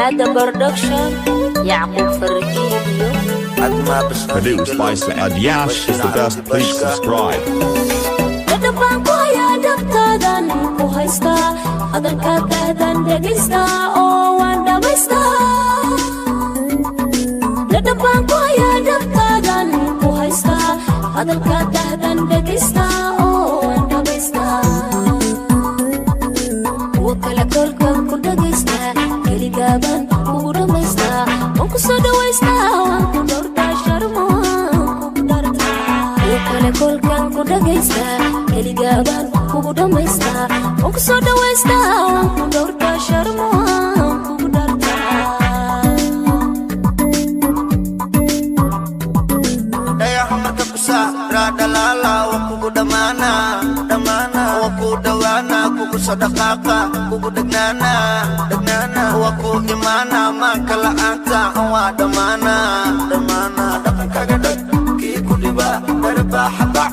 Maada Production, Yacquub Farjiyo. Produced by Saad Yash is the best. Please subscribe. Dhadhan baan ku hayaa, dhabtaadan ku haystaa, hadalkaa dahdan dhegaystaa oo waan dhammaystaa. Dhadhan baan ku hayaa, dhabtaadan ku haystaa, hadalkaa dahdan dhegaystaa oo waan dhammaystaa. Kuwa kale kolkan ku dhagaystaa, keligaaban kugu dhammaystaa, waan ku soo dhawaystaa, waan ku dhowrtaa, sharmo waan kugu dhartaa. Kuwa kale kolkan ku dhagaystaa, keligaaban kugu dhammaystaa, waan ku soo dhawaystaa, waan ku dhowrtaa, sharmo waan kugu dhartaa. Dhayaxa marka ku saaraa dhalaala, waa kugu dhammaana dhammaana, waa ku dhowaana, kugu soo dhaqaaqa, kugu dhegnaana dhegnaana, waa ku imaana, maanka la'aanta waa dhammaana dhammaana. Dhaqankaga dheg kii ku dhiba dharbaaxa bac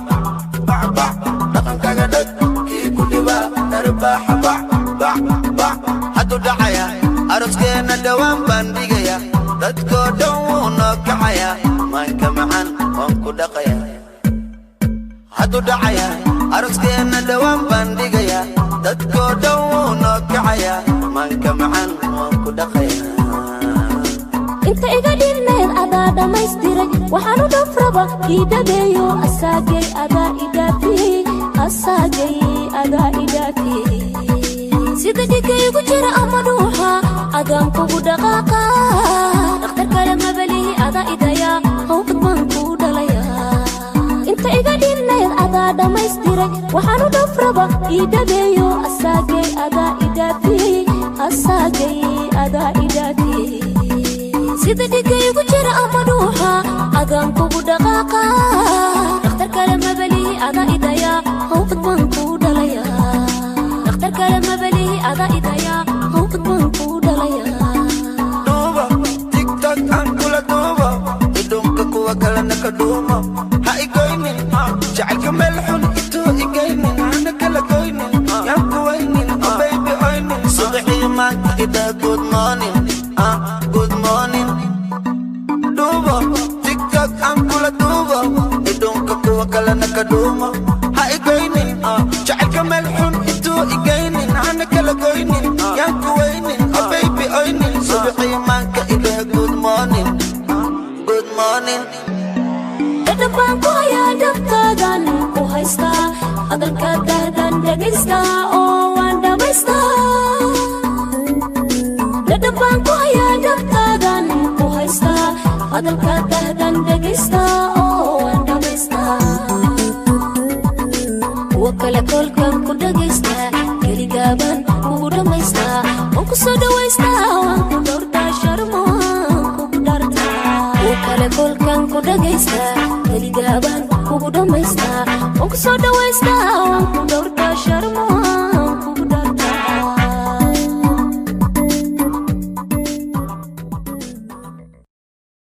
bac bac. Dhaqankaga dheg kii ku dhiba dharbaaxa bac bac bac. Hadduu dhacaya aroskeena, dhowaan baan dhigaya, dadkoo dhan wuu noo kacaya, maanka macaan waan ku dhaqaya. Hadduu dhacaya aroskeena, dhowaan baan dhigaya, dadkoo dhan wuu noo kacaya, maanka macaan waan ku dhaqaya. Inta iga dhignayd adaa dhammaystiray, waxaanu dhafraba ii dhabeeyo, asaagay adaa idhaafiyey, asaagay adaa idhaafiyey. Sida dhigaygu jira ama dhuuxa, adaan kugu dhaqaaqa, dhakhtar kale mabalihi, adaa idaya, hawqad baan kuu dhalaya. Inta iga dhignayd adaa dhammaystiray, waxaanu dhafraba ii dhabeeyo, asaagay adaa idhaafiyey, asaagay adaa idhaafiyey. Sida dhigaygu jira ama dhuuxa, adaan kugu dhaqaaqa, dhakhtar kale mabalihi, adaa idaya, hawqad baan kuu dhalaya. Dhakhtar kale mabalihi, adaa idaya, hawqad baan kuu dhalaya. Duubo TikTok aan kula duubo, idhuunka kuwa kalena ka dhuumo, ha igoynin jacaylka meel xun intuu igaynin, hana kala goynin, yaan ku waynin, oh baby oynin. Subaxii maanta ida good morning, ah good morning. Duubo TikTok aan kula duubo, idhuunka kuwa kalena ka dhuumo, ha igoynin jacaylka meel xun intuu igaynin, hana kala goynin, yaan ku waynin, oh baby oynin. Subaxii maanka ida good morning, good morning. Dhadhan baan ku hayaa, dhabtaadan ku haystaa, hadalka dahdan dhegaystaa oo waan dhammaystaa. Dhadhan baan ku hayaa, dhabtaadan ku haystaa, hadalka dahdan dhegaystaa oo waan dhammaystaa. Kuwa kale kolkan ku dhagaystaa, keligaaban kugu dhammaystaa, waan ku soo dhawaystaa, waan ku dhowrtaa, sharmo waan kugu dhartaa. Kuwa kale kolkan ku dhagaystaa, keligaaban kugu dhammaystaa, waan ku soo dhawaystaa, waan ku dhowrtaa, sharmo.